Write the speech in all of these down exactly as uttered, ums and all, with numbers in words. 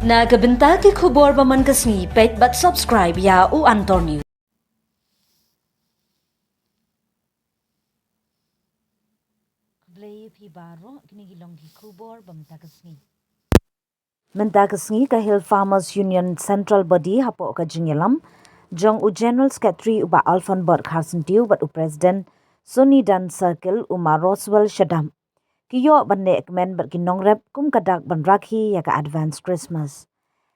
Na ka bynta ki khubor ba man ka sngi, peit bad subscribe ïa U Antor News. Khublei phi baroh, kine ki long ki khubor ba mynta ka sngi. Mynta ka sngi ka Hill Farmers Union Central Body hapoh ka jingïalam jong u General Secretary u Bah Alfon Bot Kharsyntiew bad u President Sonidan Circle u Ma Roswell Shadap ki ïoh ban leh kmen bad ki nongrep kum ka dak ban rakhi ïa ka Advance Christmas.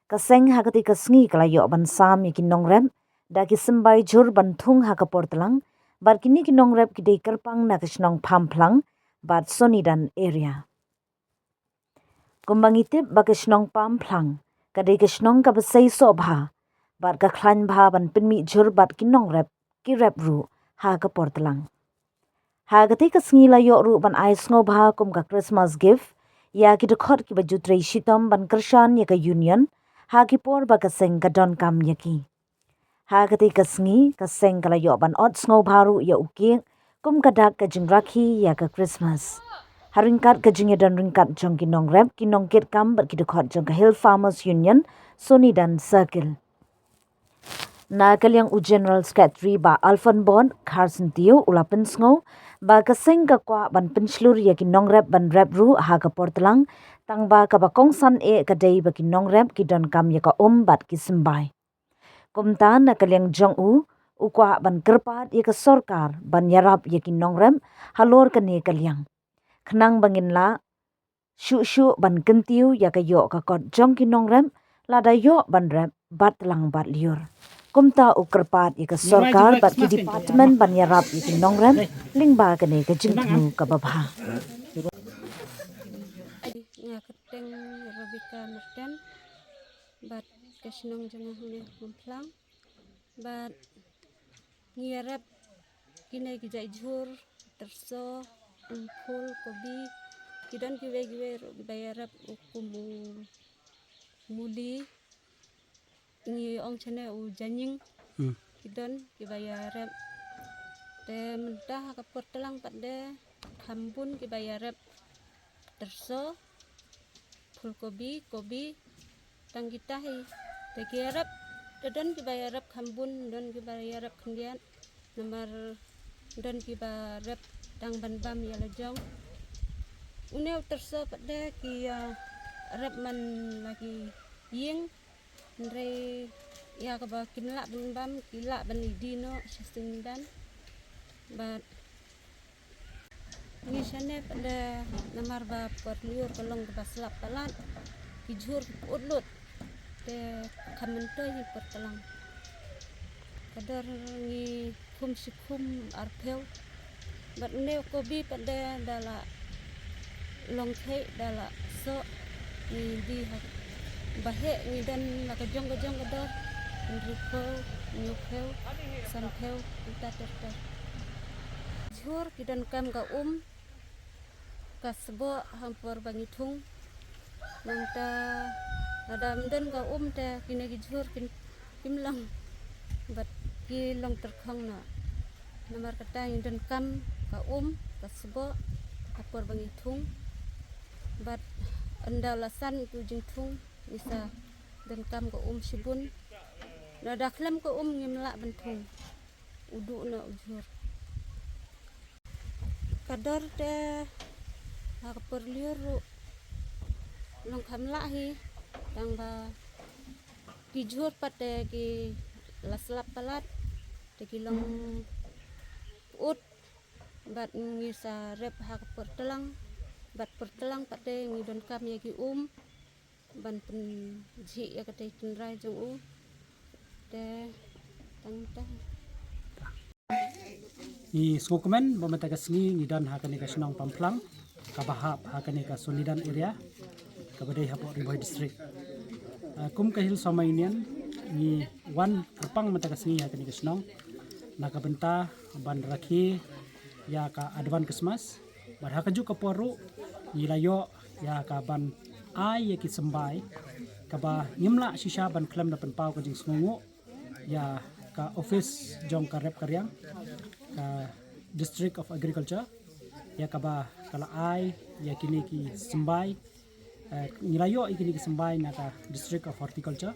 Ka seng ha katei ka sngi ka la ïoh ban sam ïa ki nongrep da ki symbai jhur ban thung ha ka por tlang, bad kine ki nongrep ki dei kyrpang na ka shnong Pamphlang bad Sonidan area. Kumba ngi tip ba ka shnong Pamphlang ka dei ka shnong kaba sei soh bha bad ka khlaiñ bha ban pynmih jhur bad ki nongrep, ki rep ruh ha ka por tlang. Ha katei ka sngi la ïoh ruh ban ai sngewbha kum ka Christmas gift ïa ki dkhot kiba ju trei shitom ban kyrshan ïa ka Union ha ki por ba ka seng ka donkam ïa ki. Ha katei ka sngi ka seng ka la ïoh ban ot sngewbha ruh ïa u cake kum ka dak ka jingrakhi ïa ka Christmas. Ha ryngkat ka jingïadon ryngkat jong ki nongrep, ki nongkitkam bad ki dkhot jong ka Hill Farmers Union Sonidan Circle, na ka liang u General Secretary Bah Alfon Bot Kharsyntiew u la pynsngew ba ka seng ka kwah ban pynshlur ïa ki nongrep ban rep ruh ha ka por tlang, tangba kaba kongsan eh ka dei ba ki nongrep ki donkam ïa ka um bad ki symbai. Kumta na ka liang jong u, u kwah ban kyrpad ïa ka sorkar ban ïarap ïa ki nongrep halor kane ka liang, khnang ba ngin lah shuh shuh ban kyntiew ïa ka ïoh ka kot jong ki nongrep lada ïoh ban rep bad tlang bad lyiur. Kumta u kyrpad ïa ka sorkar bad ki department ban ïarap ïa ki nongrep lyngba kane ka jingthmu kaba bha. Nga kyrteng Rebecca Merten, bad ka shnong jong nga hangne Pamphlang. Bad ngi ïarep kine ki jait jhur, tyrso, phul, kobi, ki don kiwei kiwei ruh kiba ïarep, u kum u muli, ngi ong shane u jaiñing. Hmm. Ki don kiba ïarep. Te mynta ha ka por tlang pat de kham bun kiba ïarep tyrso, phulkobi, kobi, tang kita hi. Te ki ïarep, te don kiba ïarep kham bun, don kiba ïarep khyndiat. Namar don kiba rep tang ban bam ïa la jong. Une u tyrso pat de ki, ah, rep man la ki ïing. Hynrei ïa kaba kim lah ban bam, ki lah ban ïadei noh sha Sonidan. Bad ngi shane pat de namar ba por lyiur ka long kaba slap palat, ki jhur ki pyut lut, te kham myntoi hi por tlang. Ka dor ngi khum shi khum arphew. Bad une u kobi pat de da la long khei da la soh, ngi die ha ba heh ngi don la ka jong ka jong ka dor, hynriewphew, hynñiewphew, sanphew, kumta ter ter. Jhur ki donkam ka um, ka sboh ha por ba ngi thung. Nangta lada ym don ka um te kine ki jhur kin, kim long. Bad ki long tyrkhong noh. Namar kata ngi donkam ka um, ka sboh ha por ba ngi thung. Bad ynda la san tu jingthung ngi sa donkam ka um shibun. Lada khlem ka um ngim lah ban thung. U duh noh u jhur. Ka dor te ha ka por lyiur ruh long kham lah hi, tang ba ki jhur pat te ki la slap palat, te ki long pyut, bad ngi sa rep ha ka por tlang, bad por tlang pat te ngi donkam ïa ki um ban pynjhieh ïa katei tynrai jong u. Te tang te ngi sngewkmen ba mynta ka sngi ngi don ha kane ka shnong Pamphlang kaba hap ha kane ka Sonidan area kaba dei hapoh Ri Bhoi District. Ah, kum ka Hill Farmers Union ngi wan kyrpang mynta ka sngi ha kane ka shnong na ka bynta ban rakhe ïa ka Advance Christmas. Bad ha kajuh ka por ruh ngi la ïoh ïa ka ban ai ïa ki symbai kaba ngim lah shisha ban khlem da pynpaw ka jingsngewnguh ïa ka office jong ka rep ka riang, ka District of Agriculture, ïa kaba ka la ai ïa kine ki symbai Eh, ngi la ïoh ïa kine ki symbai na ka District of Horticulture.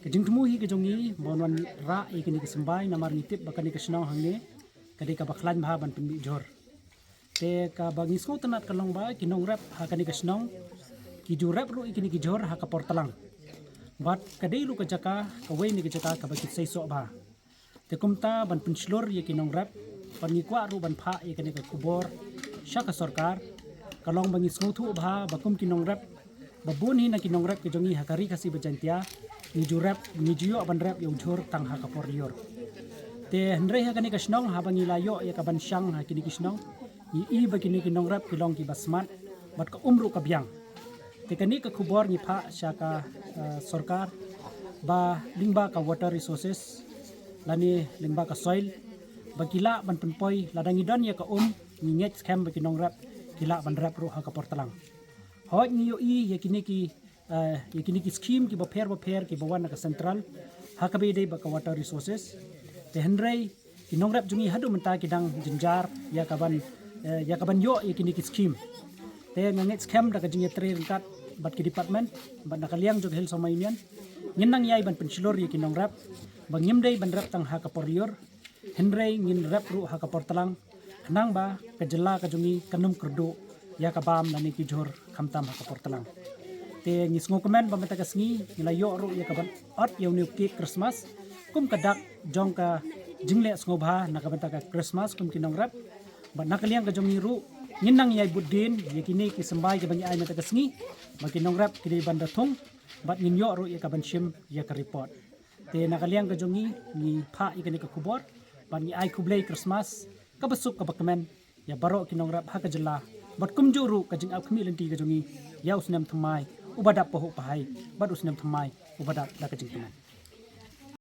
Ka jingthmu hi ka jong ngi ba wan rah ïa kine ki symbai namar ngi tip ba kane ka shnong hangne ka dei kaba khlaiñ bha ban pynmih jhur. Te kaba ngi sngewtynnat ka long ba ki nongrep ha kane ka shnong ki ju rep ruh ïa kine ki jhur ha ka por tlang. Bad ka dei ruh ka jaka, kawei na ki jaka kaba ki seisoh bha. Te kumta ban pynshlur ïa ki nongrep, bad ngi kwah ruh ban phah ïa kane ka khubor sha ka sorkar, ka long ba ngi sngewthuh bha ba kum ki nongrep, ba bun hi na ki nongrep ki jong ngi ha ka Ri Khasi bad Jaiñtia, ngi ju rep, ngi ju ïoh ban rep ïa u jhur tang ha ka por lyiur. Te hynrei ha kane ka shnong haba ngi la ïoh ïa ka ban shang ha kine ki shnong, ngi i ba kine ki nongrep ki long kiba smat, bad ka um ruh ka biang. Te kane ka khubor ngi phah sha ka, eh, sorkar, ba lyngba ka Water Resources lane lyngba ka Soil, ba ki lah ban pynpoi, lada ngi don ïa ka um, ngi ngeit skhem ba ki nongrep ki lah ban rep ruh ha ka por tlang. Hooid ngi ïohi ïa kine ki, eh, ïa kine ki skhim kiba pher ba pher kiba wan na ka central, ha kaba ïadei bad ka Water Resources. Te hynrei ki nongrep jong ngi haduh mynta ki dang jynjar ïa ka ban, eh, ïa ka ban ïoh ïa kine ki skhim. Te nga ngeit skhem da ka jingïatrei ryngkat bad ki department, bad na ka liang jong ka Hill Sohma Union, ngin nang ïai ban pynshlur ïa ki nongrep ba ngim dei ban rep tang ha ka por lyiur, hynrei ngin rep ruh ha ka por tlang, khnang ba ka jylla ka jong ngi kan ym kyrduh ïa ka bam lane ki jhur khamtam ha ka por tlang. Te ngi sngewkmen ba mynta ka sngi ngi la ïoh ruh ïa ka ban ot ïa une u cake Christmas kum ka dak jong ka jingleh sngewbha na ka bynta ka Christmas kum ki nongrep. Bad na ka liang ka jong ngi ruh ngin nang ïai bud dien ïa kine ki symbai kiba ngi ai mynta ka sngi, ba ki nongrep ki dei ban da thung, bad ngin ïoh ruh ïa ka ban shim ïa ka report. Te na ka liang ka jong ngi, ngi phah ïa kane ka khubor, bad ngi ai khublei Christmas kaba suk kaba kmen ïa baroh ki nongrep ha ka jylla, bad kumjuh ruh ka jingap khmih lynti ka jong ngi ïa u snem thymmai uba dap pahuh pahai, bad u snem thymmai uba dap da ka jingkmen.